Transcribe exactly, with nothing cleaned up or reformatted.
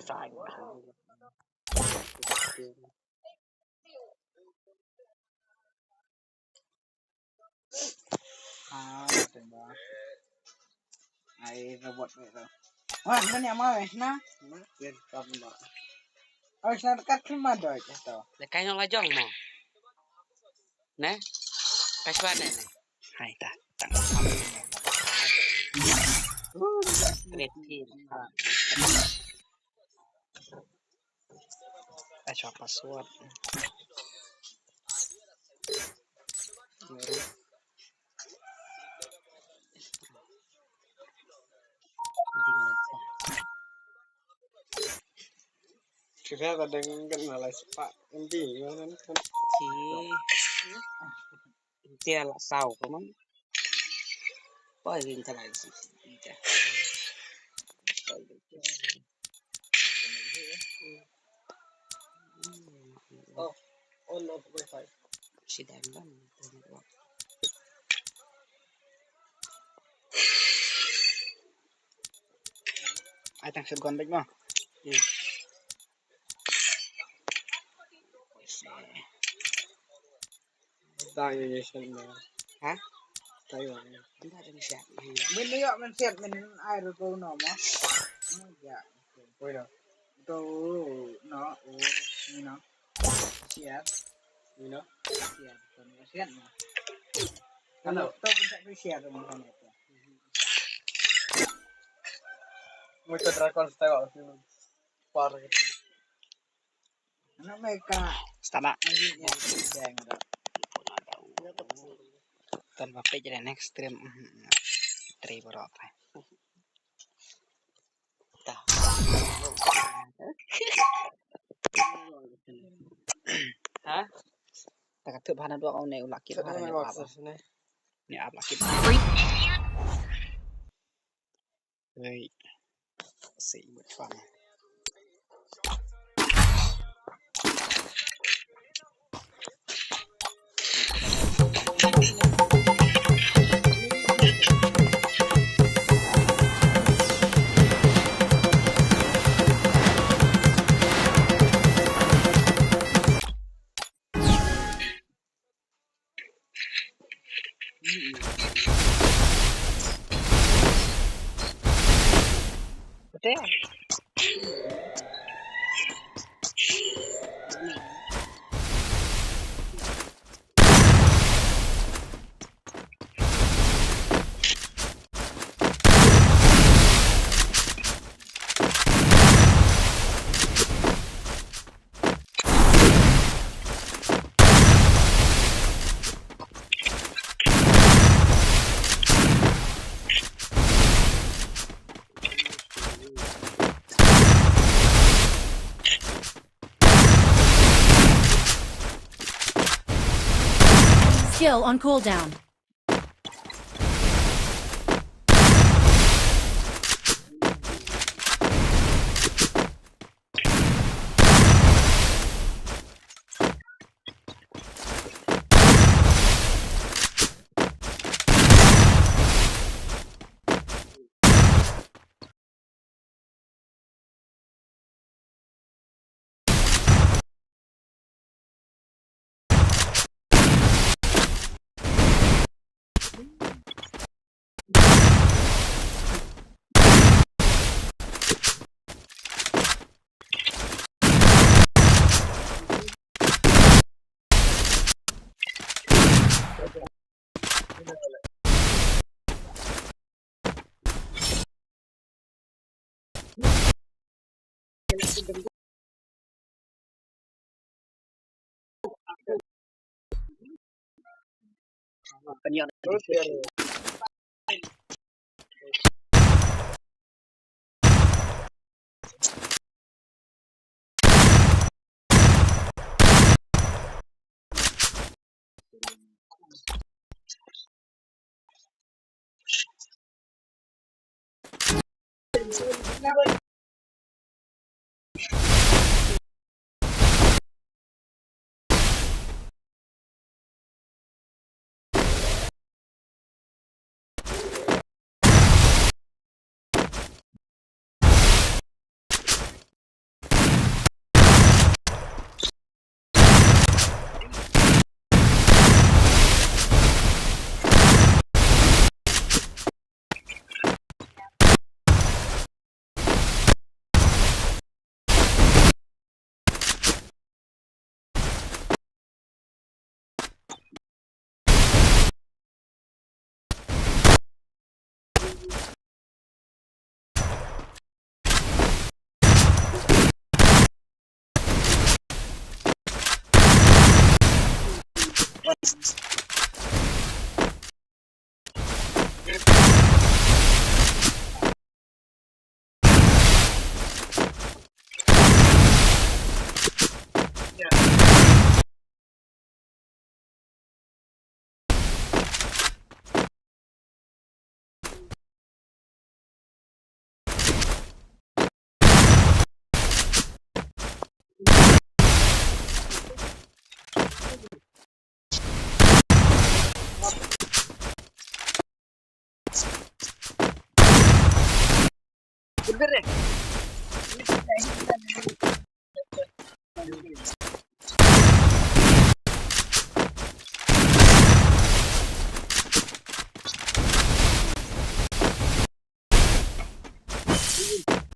Time. Ah, tembak. Ai, robot ni tu. Wah, mana yang mau, eh, nah? Nah, dia tak mau. Oh, sana dekat rumah dah, eh, tu. Lekai nong lajong mo. Nè? Kasih mana ni? Hai, ta. Tang. Red team. Ai, sa password. Kita kadang kan malas pak. Nanti gimana kan? Si. Tia la saw ko man. Poi ring ka lai si. Tia. Oh, on off wifi. Si dan dan. Ai tang shotgun bek mo. Hmm. Tang ïa ïa shen mo. Ha? Tang ïa. Ynda dang siat. Min ïa men siat men ai ru ko no mo. Ya. Oi no. To no o ni no. Siat. Ni no. Siat. Ko ni siat no. Hello. To pun tak siat mo kan itu. Mucho dragón está. Par. Ano me ka? Stana. Ayun, yan. Dang da. Tan ba page le next stream. Tri bro. Ta. Ha? Ta ka thup hana dua ne u laki ba ne. Ni ap laki. Hey. See which one. Skill on cooldown.